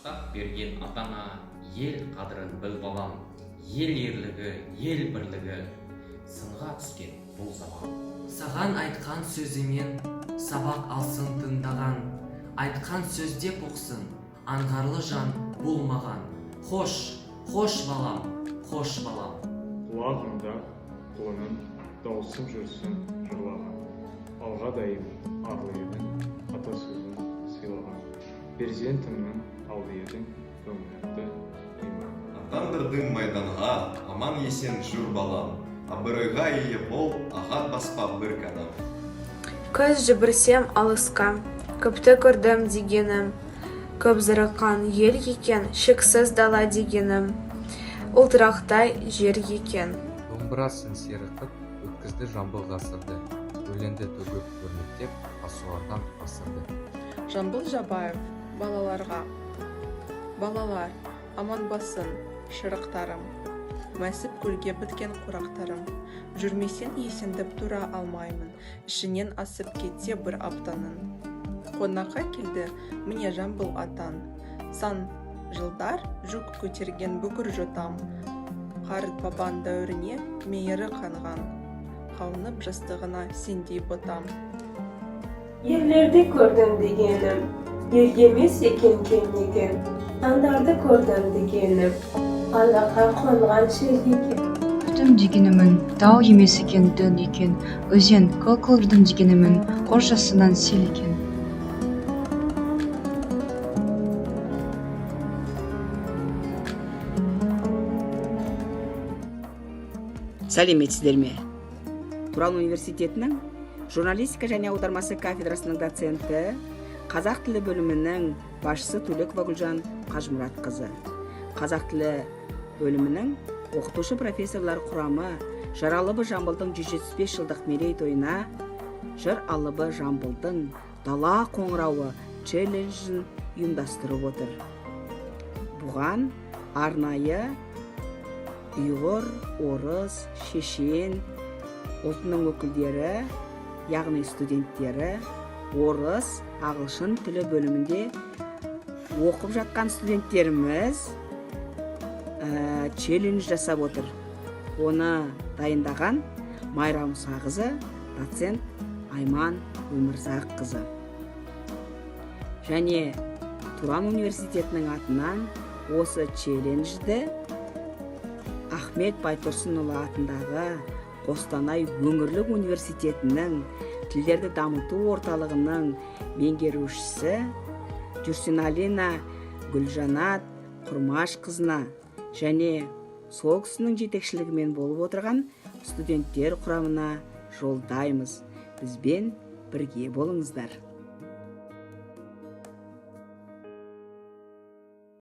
Атақ берген атаңа ел қадірін біл, балам. Ел ерлігі, ел бірлігі сынға түскен бұл заман. Саған айтқан сөзіңнен сабақ алсын тыңдаған, айтқан сөз деп ұқсын аңғарлы жан бұл маған. Хош, хош, балам, хош, балам. Құлағыңда құлыным дауысым жүрсін жырлаған. Алға дайым арлы едің, ата сөзін сыйлаған. Перзентімнің алды едің, көңілімді қимаған. Аттандырдым майданға, аман-есен жүр балам. Абыройға ие бол, ағат баспа бір қадам. Көз жүгірсем алысқа, көпті көрдім дегенім, көп зарыққан ел екен, шексіз дала дегенім, ұлтырақтай жер екен. Домбырасын сері қып, өткізді Жамбыл ғасырды. Өлеңді төгіп өрнектеп, асулардан асырды. Жамбыл Жабаев, балаларға. Балалар, аман басын, шырақтарым. Мәсіп гүлге біткен қурақтарым. Жүрмесең есендеп тұра алмаймын, ішінен асып кетсе бір аптаның. Қонаққа келді, міне, Жамбыл атаң. Сан жылдар жүк көтерген бүкір жотам. Қарт бабаң дәуіріне мейірі қанған. Қауынып жастығына сендей ботам. Ерлерді көрдім дегенім, ел емес екен кемнеген. Аңдарды көрдім дегенім, алақа қонған шел екен. Күттім дегенімін, тау емес екен, дөң екен, өзен, көл көрдім дегенімін, көз жасынан сел екен. Сәлеметсіздер ме? Туран университетінің журналистика және аудармасы кафедрасының доценті, қазақ тілі бөлімінің басшысы Төлекова Гүлжан Қажымұратқызы, қазақ тілі бөлімінің оқытушы профессорлар құрамы жыр алыбы Жамбылдың 175 жылдық мерейтойына «Жыр алыбы Жамбылдың дала қоңырауы» челленджін ұйымдастырып отыр. Бұған арнайы ұйғыр, орыс, шешен ұлтының өкілдері, яғни студенттері, орыс, ағылшын тілі бөлімінде оқып жатқан студенттеріміз челлендж жасап отыр. Оны дайындаған Майра Мұсақызы, доцент Айман Өмірзаққызы. Және Туран университетінің атынан осы челленджді Ахмет Байтұрсынұлы атындағы Қостанай өңірлік университетінің тілдерді дамыту орталығының меңгерушісі Жүрсеналина Гүлжанат Құрмашқызына және сол кісінің жетекшілігімен болып отырған студенттер құрамына жолдаймыз. Бізбен бірге болыңыздар.